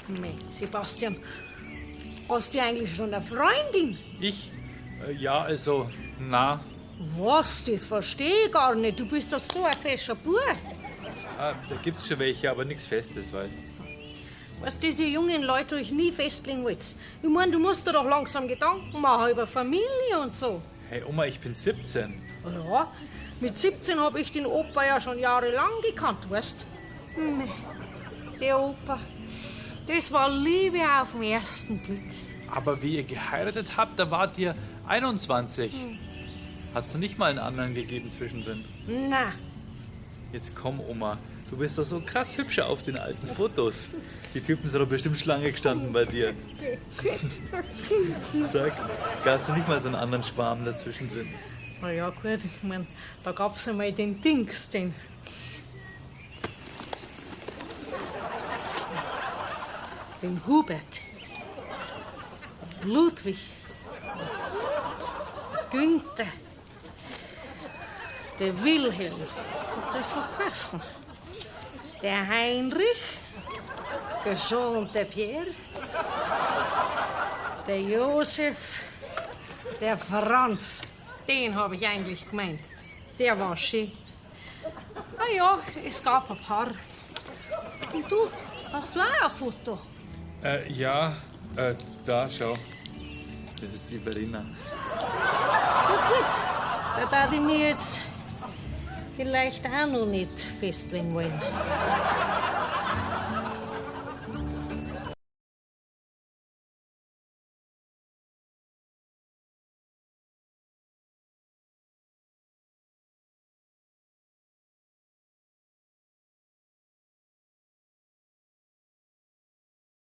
Mei, Sebastian, hast du eigentlich schon eine Freundin? Ich? Ja, also, na. Was? Das verstehe ich gar nicht. Du bist doch so ein fescher Bub. Ah, da gibt's schon welche, aber nichts Festes, weißt. Weißt du, diese jungen Leute euch nie festlegen wollt. Ich mein, du musst dir doch langsam Gedanken machen über Familie und so. Hey Oma, ich bin 17. Ja, mit 17 hab ich den Opa ja schon jahrelang gekannt, weißt? Mei, der Opa, das war Liebe auf den ersten Blick. Aber wie ihr geheiratet habt, da wart ihr 21. Hat's noch nicht mal einen anderen gegeben zwischendrin? Na. Jetzt komm, Oma. Du bist doch so krass hübscher auf den alten Fotos. Die Typen sind doch bestimmt Schlange gestanden bei dir. Sag, gab's da nicht mal so einen anderen Schwarm dazwischen drin? Na ja, gut, ich mein, da gab's einmal den Dings, den. Den Hubert. Ludwig. Günther. Der Wilhelm. Hat das so geheißen? Der Heinrich. Der Jean und der Pierre. Der Josef. Der Franz. Den hab ich eigentlich gemeint. Der war schön. Na ja, es gab ein paar. Und du, hast du auch ein Foto? Ja, da, schau. Das ist die Verena. Gut, gut. Da darf ich mich jetzt vielleicht auch noch nicht festlegen wollen.